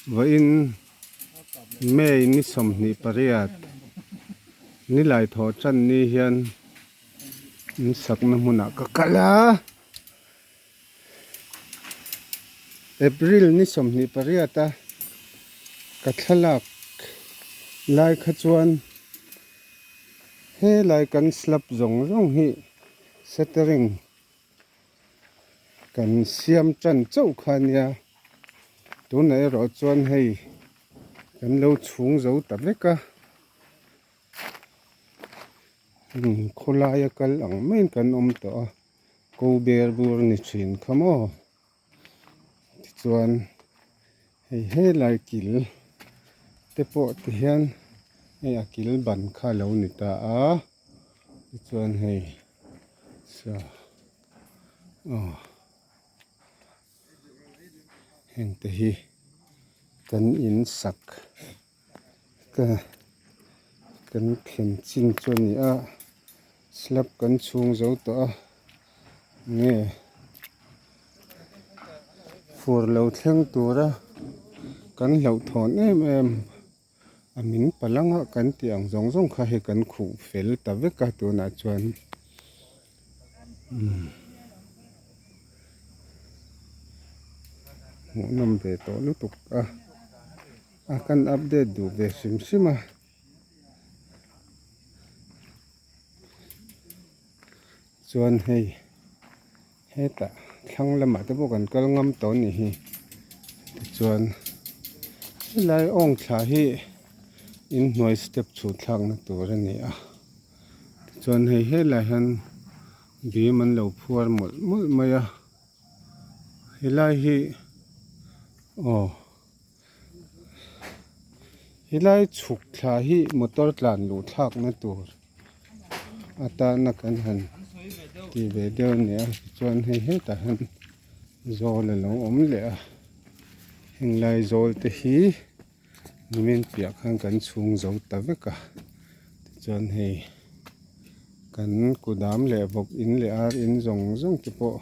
Vawiin May ni 28 nilai thawh tan ni hian in sakna hmunah ka kal a. April ni 28 a ka thlalak lai kha chuan helai kan slab zawng zawng hi shuttering kan siam tan chauh kha ania tunah erawh chuan hei kan lo chhung zo ta vek a khawlaia kal ang maiin kan awm tawh a. Ko ber bur ni thin kha maw tichuan hei helai kil te pawh ti hian hei a kil ban kha a lo ni ta a tichuan hei saw aw heng te hi kan in sak ka kan thlen chin chu a ni a. Slab kan chhung zo tawh a nge fur lo thleng tura kan hlauhthawn em em a min palanga kan tih ang zawng zawng kha hei kan khuh fel ta vek a tunah chuan umm hmuhnawm ve tawh lutuk a a kan update duh ve hrim hrim a. Chuan hei hetah thlang lamah te pawh kan kal ngam tawh a nih hi tichuan helai awng thla hi inhnuai step chhut thlakna tur a ni a tichuan hei helai hian bim an lo phuar mawlh mawlh mai a helai hi aw. Helai chhuk thla hi motor tlan luh thlak na tur atana kan han tih ve deuh a ni a tichuan hei hetah hian zawl a lo awm leh a henglai zawl te hi nimin piah khan kan chhung zo ta vek a tichuan hei kan kudam leh vawk in leh ar in zawng zawng te pawh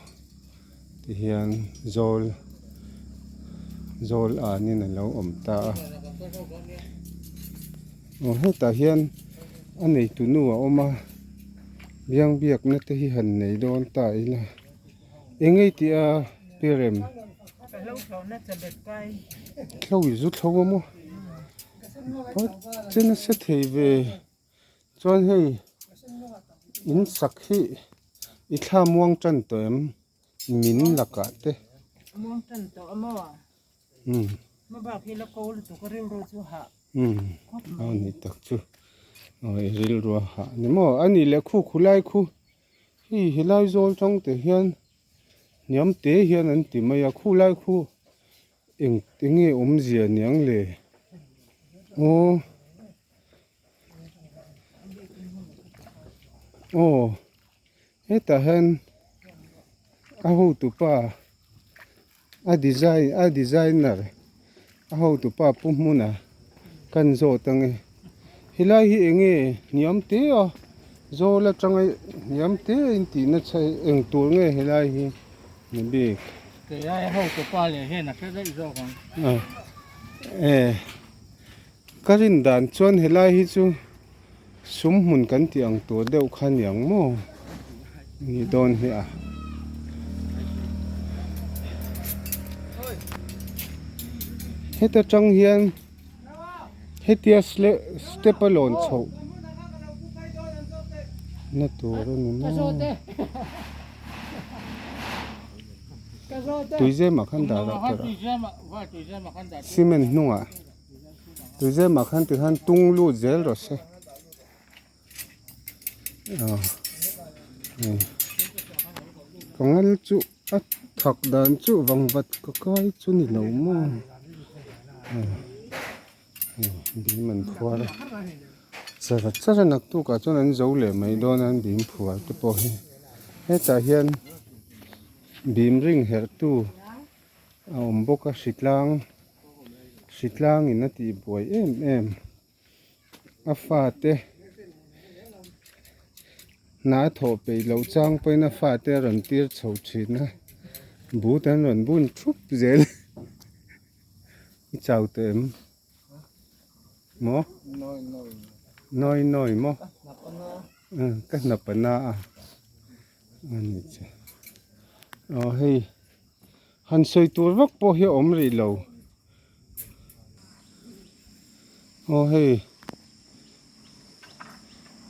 ti hian zawl zawl an in a lo awm ta a aw hetah hian a neitu nu a awm a biang biakna te hi han nei dawn ta ila eng nge tih a pirem thlo i zu thlo a maw che nasa thei ve. Chuan hei in sak hi i thla muang tan tawh em min lakah te. Muang tan tawh a maw? Umm. Hmabak hi la ko lutuk a rilru chu hah khawp mai. Umm a ni tak chu aw i rilru a hah ni maw? A nih leh khu khu lai khu hei helai zawl tang te hian hniam te hian an ti mai a khu lai khu eng enge awmzia niang le aw. Aw hetah hian a hotupa a design a designer a hotupa pu hmuna kan zawt ange helai hi eng nge hniam te a zawl atanga hniam te a intih nasa eng tur nge helai hi ni bik. Kei ai hotupa leh hian a hre daih zawk ang. E. Ka rin dan chuan helai hi chu sum hmun kan tih ang tur deuh kha niang maw ni dawn hi a. Heta tang hian hetia step a lawn chhoh na tur a ni maw. Tuizemah khan dah loh tur a cement hnungah. Tuzemah khan tikhan tung lut zel rawh se aw hei ka ngal chu a thak dan chu vangvat ka kai chu ni lo maw hei hei bim an phuar a char char a naktukah chuan an zo leh mai dawn a an bim phuar te pawh hi hetah hian bim ring herh tu a awm bawk a hritlang hritlang in a tih buai em em a fate hna a thawh peih loh chang pawhin a fate a rawn tir chho thin a but an rawn bun thup zel. I chau tawh em? Maw? Nawi nawi. Nawi nawi maw? Ka hnap a na. Ka hnap a na a. A ni che. Aw hei han sawi tur vak pawh hi a awm rih lo. Aw hei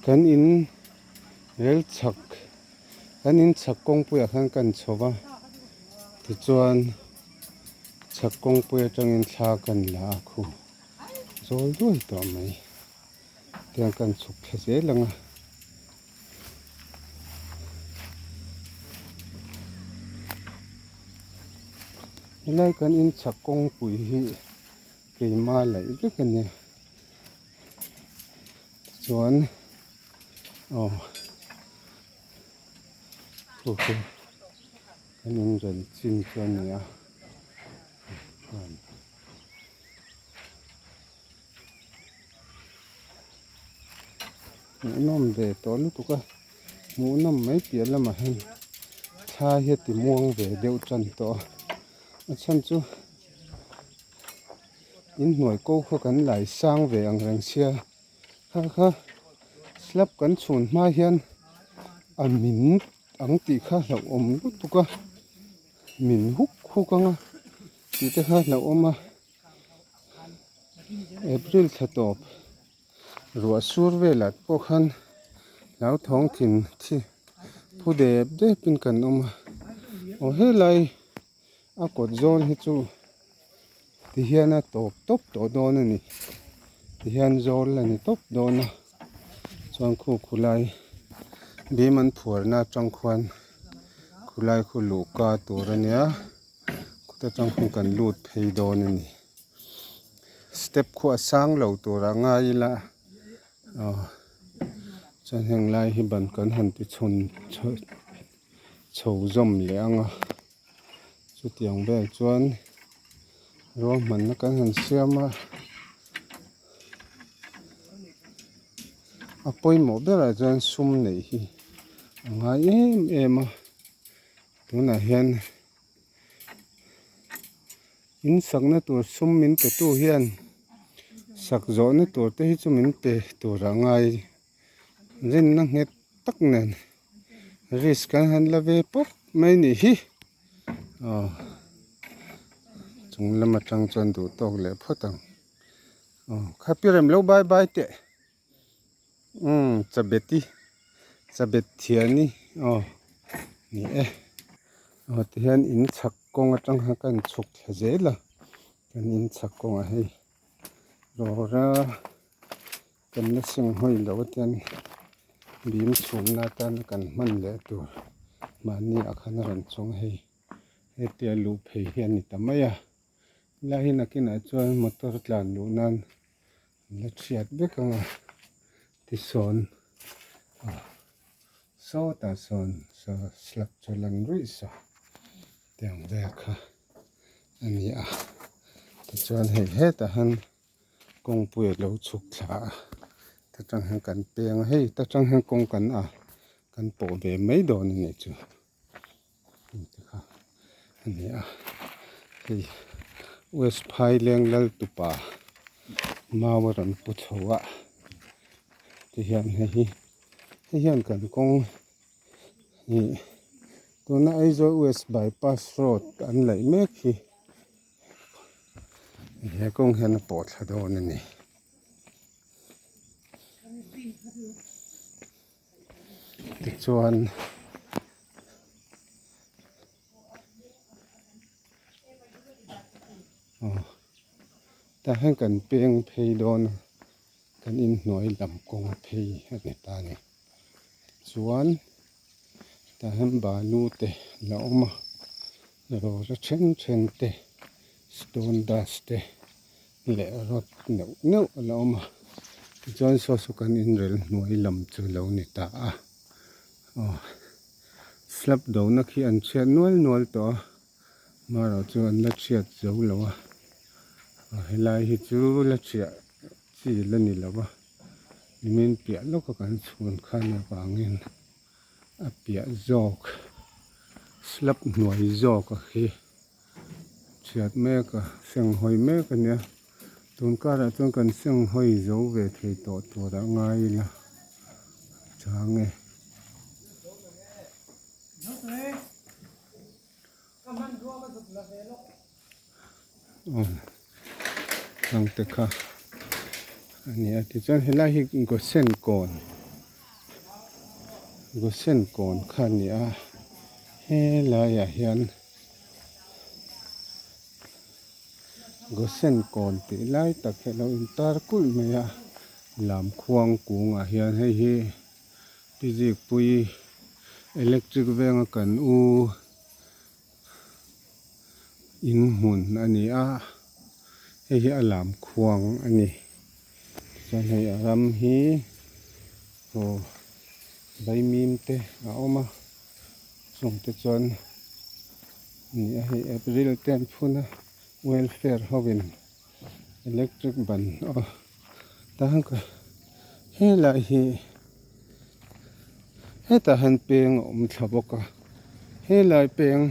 kan in rel chhak kan in chhak kawngpuiah khan kan chho va tichuan chhak kawngpui atangin thla kan la a khu zawl duai tawh mai tiang kan chhuk thla zel ang a. Helai kan in chhak kawngpui hi keima laih vek a nia tichuan aw khu khu kan in rel chin chu a ni a. Hmuhnawm ve tawh lutuk a hmuhnawm mai piah lamah hian thla hi a ti muang ve deuh tan tawh a a chhan chu inhnuai ko kha kan lai sang ve ang reng sia kha kha slab kan chhun hma hian a min ang tih kha hlauhawm lutuk a min huk huk ang a tih te kha hlauhawm a. April thla tawp ruah sur velah pawh khan hlauthawng thin thi phu dep dep in kan awm a aw helai a kawt zawn hi chu ti hian a tawp tawp tawh dawn a ni ti hian zawl a ni tawp dawn a chuan khu khulai bim an phuarna atang khuan khulai khu luhka tur a nia. Khuta tang khuan kan lut phei dawn a ni step khu a sang lo tur a ngai ila aw chuan heng lai hi ban kan han ti chhawn chho zawm leh ang a chutiang vel chuan ruahmanna kan han siam a a pawimawh berah chuan sum neih hi a ngai em em a. Tunah hian in sakna tur sum min pe tu hian sak zawhna tur te hi chu min pe tur a ngai rinna nghet tak nen risk an han la ve pawp mai a nih hi aw chung lam atang chuan duh tawk leh phawt ang aw khapi rem lo bai bai teh. Umm chabeti chabet thiani aw ni e aw tihian in chhak kawng atang khan ka inchhuk thla zel a kan in chhak kawngah hei rawra kan la seng hawi loh atian bim chhumna atana kan hman leh tur mahni ah khan a rawn chawng a hei hetia luh phei hi a ni ta mai a helai hi nakinah chuan motor tlan luh nan. La chhiat vek ang a tisawn sawtah sawn saw slab chu lan ruih sa tiang vel kha a ni a tichuan hei hetah hian kawngpui a lo chhuk thla a ta tang hian kan peng a hei ta tang hian kawng kan a kan pawh ve mai dawn a nih chu. Te kha a ni a hei west phaileng lal tupa mau a rawn pu chho a tihian hei hi hei hian kan kawng ih tuna Aizawl west bypass road an laih mek hi he kawng hian a pawh thla dawn a ni. Tichuan aw tah hian kan peng phei dawn a kan inhnuai lam kawng phei a ni ta a ni chuan tah hian balu te a la awm a rawra then then te stone dust te. Leh rod neuh neuh a la awm a tichuan saw saw kan inrel hnuai lam chu lo ni ta a aw slab do na khi an chhiat nual nual tawh a marawh chu an la chhiat zo lo a aw helai hi chu la chhiah chi la ni lo a nimin piah lawka kan chhun khan avangin a piah zawk slab hnuai zawk a khi. Thiat mek a, senghawi mek a nia. Tun karah chuan kan senghawi zo ve thei tawh turah ngai ila chang e. Aw hang te kha a ni a tichuan helai hi Gosen kawn Gosen kawn kha a ni a helaiah hian. Gosen kawn tih lai tak hi a lo intar kulh mai a lamkhuang kungah hian hei hi Pizikpui electric venga kan u in hmun a ni a hei hi a lamkhuang a ni chuan hei a ram hi aw vaimim te a awm a. Chung te chuan ni a hei April te an phun a welfare ho in electric ban aw tah ka helai hi hetah hian peng a awm thla bawk a helai peng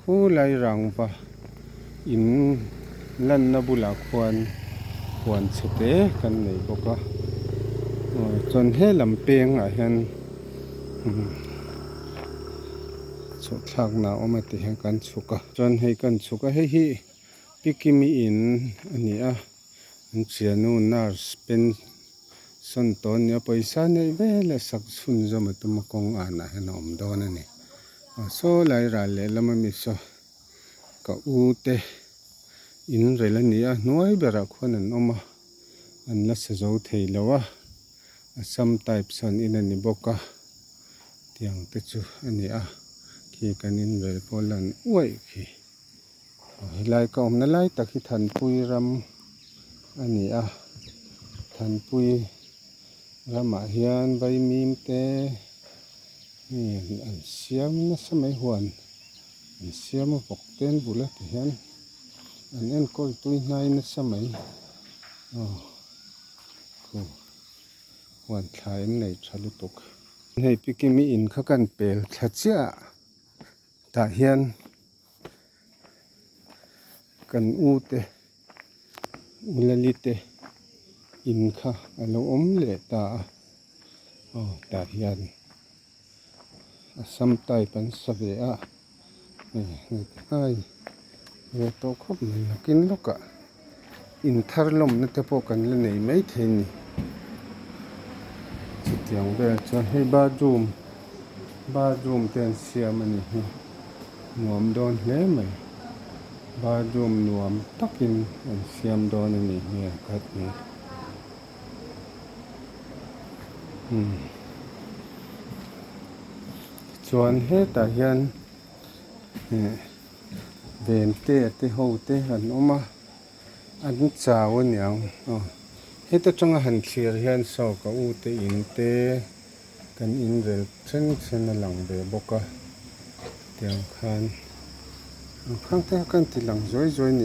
khulai rangva in lanna bulah khuan huan chhe te kan nei bawk a aw chuan helam pengah hian. Chhuk thlakna a awm a ti hian kan chhuk a chuan hei kan chhuk a hei hi Pikimi in a ni a an thiannu nurse pension tawh a ni a pawisa neih veleh sak chhunzawm a tum a kawng anah hian a awm dawn a ni aw saw lai ral lehlam ami saw ka u te in rel a ni a hnuai berah khuan an awm a an la sa zo thei lo a. Assam type sawn in a ni bawk a tiang te chu a ni a khi kan in rel pawh lan uaih khi aw helai ka awmna lai tak hi Thanpui ram a ni a Thanpui ramah hian vaimim te hei an siam nasa mai huan an siam a vawk te an bul a ti hian an enkawl tui hnai nasa mai aw. Khu huan thlai an nei tha lutuk. Hei pikimi in kha kan pel thla chiah a tah hian kan u te u lali te in kha a lo awm leh ta a aw tah hian Assam type an sa ve a hei hai ve tawh khawp mai nakin lawkah in thar lawmna te pawh kan la nei maithei a ni chutiang vel chuan hei bathroom bathroom te an siam a ni hi nuam dawn hle mai bathroom nuam takin an siam dawn a nih hmel khat hi. Tichuan hetah hian eh vente te ho te an awm a an chau aniang aw heta tanga han thlir hian saw ka u te in te kan in rel then then a lang ve bawk a tiang khan ang khang te kha kan ti lang zuai zuai a ni.